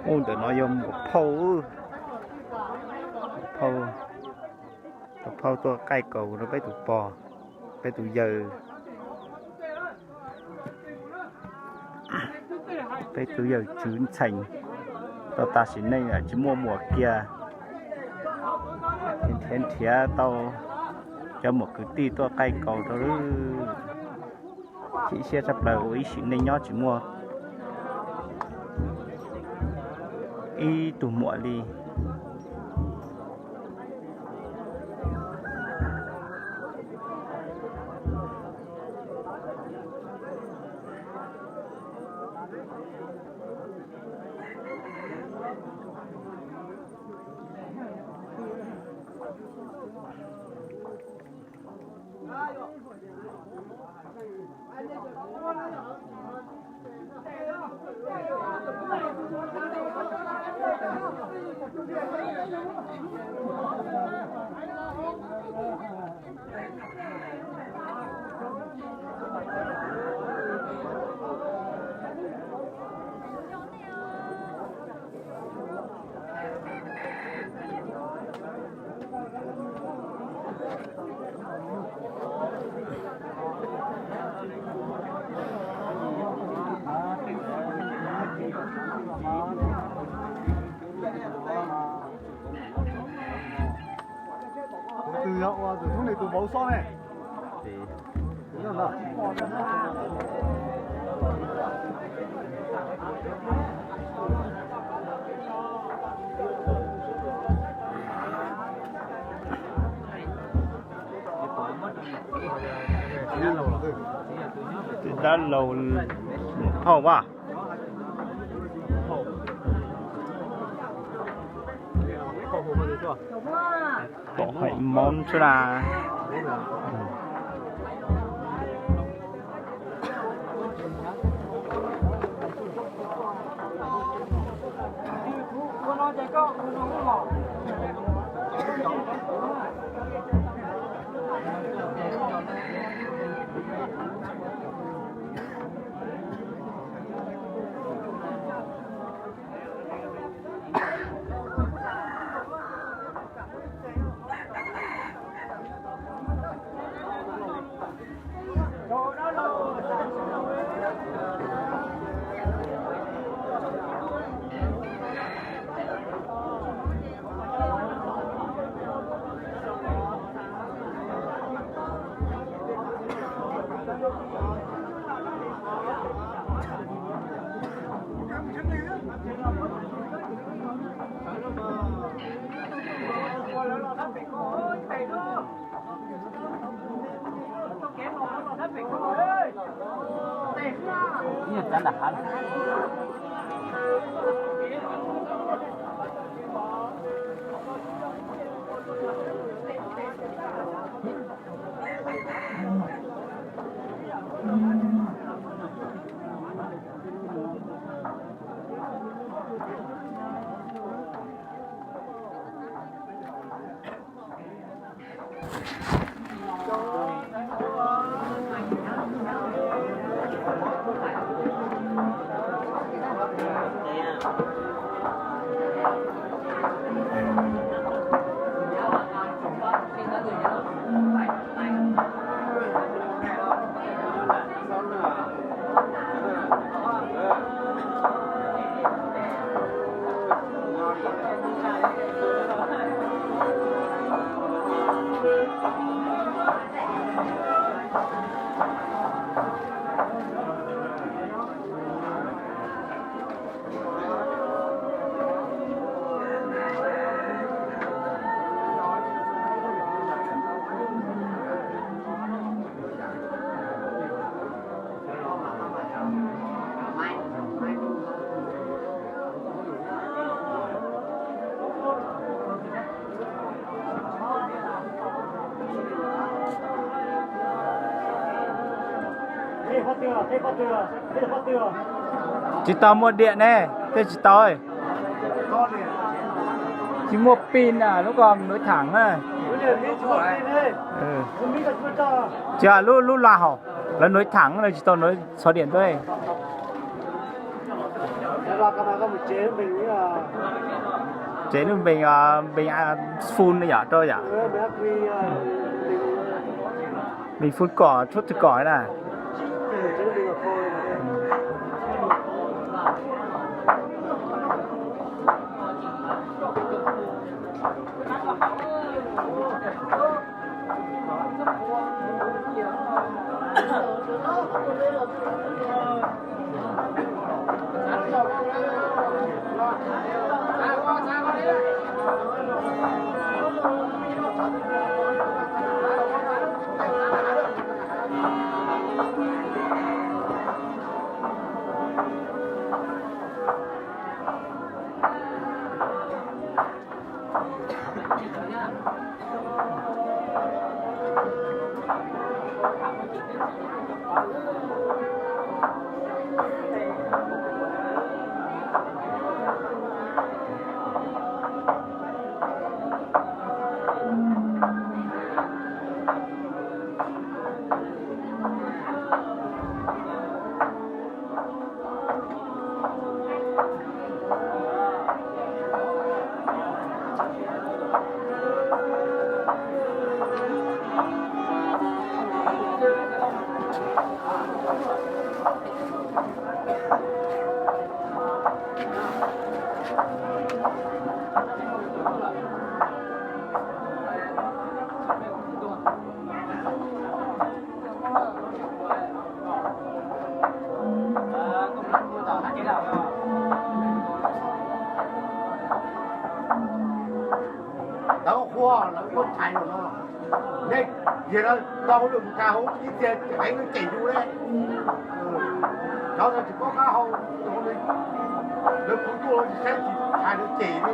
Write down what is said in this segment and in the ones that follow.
Ub, ntawm no yog muam phauj, phauj, tus phauj tuaj qaij kaus rau peb tus pog, peb tus yawg, peb tus yawg Tswv Ntxhee. Tau tas sim neej tsis muaj muam kiag, nrhiav nrhiav tau cov muam kwv tij tuaj qaij kaus rau. Chim siab tshaj plaws ua ib sim neej nyob tsis muaj ib tug muam li. Tus twg yog ua tus tub ne, tus vauv xob ne? Dab laug phauj a. Pom hais Hmoob xwb na. Tsis tau muaj diam ne, tej tsis tau. Tsis muaj pin na, lub ko nws thaam na. Tsis, lub lub la hauv, lawv nws thaam, lawv tsis tau nws txhov diam tuaj. Tsev lub npe, npe fun yom, rau yom. Npe fun kom tshuab twg kom na. Lawv ua lawv ua tshais no, nej yog tau hauj lwm mus tshais hauv ib txhia ceev lawv cem yus le. Cov no tsis paub qab hau, lawv kuv tuaj lawv tsis saib tsis tshais lawv cem li.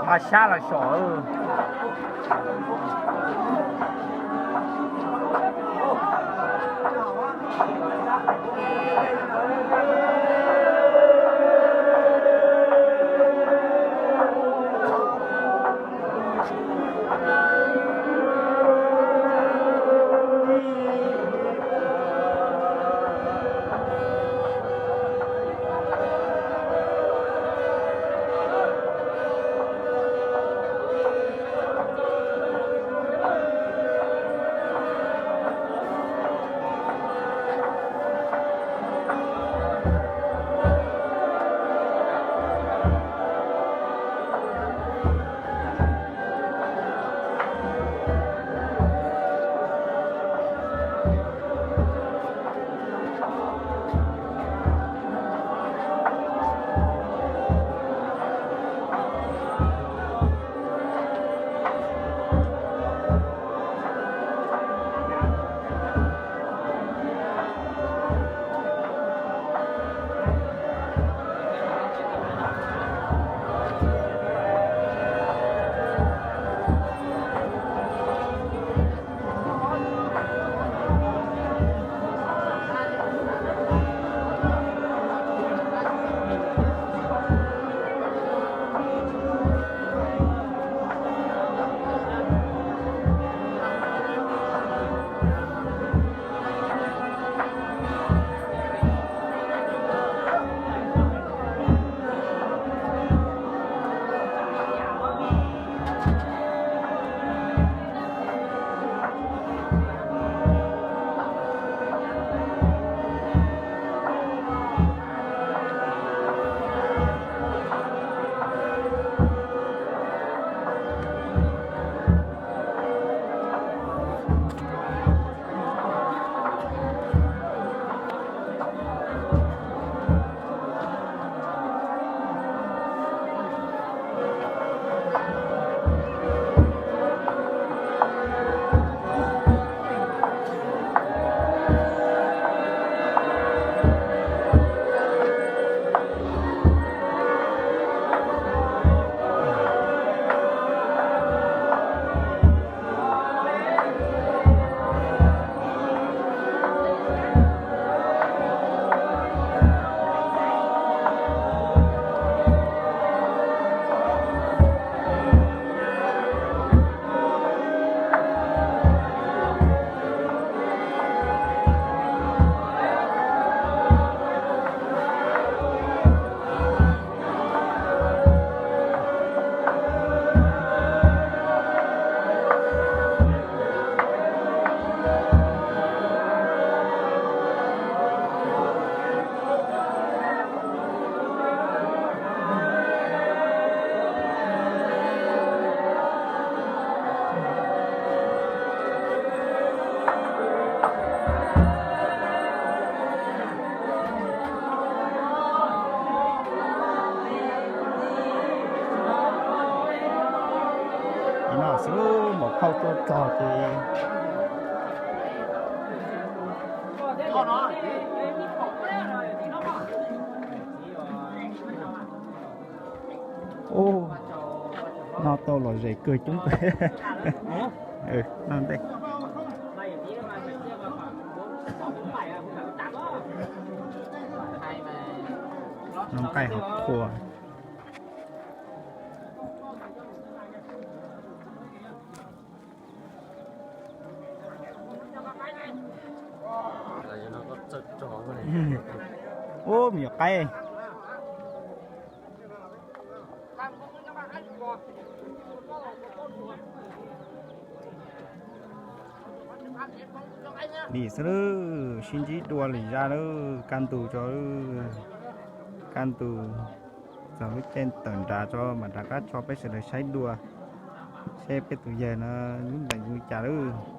Mas sab los so. Xwb maum phauj tuaj txog ces ub, noj tau los zem kawg coob kawg. Noj ntej, noj nqaij hauv qhua. Ub, me nyuam qaib. Nim xwb lawm, sib ntsib dua lwm zaj lawm, kaj ntug tso, kaj ntug txog lub caij tawm nrad tso mam rov qab tso peb sawv daws saib dua, seb peb tus yawg no lub ntees zoo li cas lawm.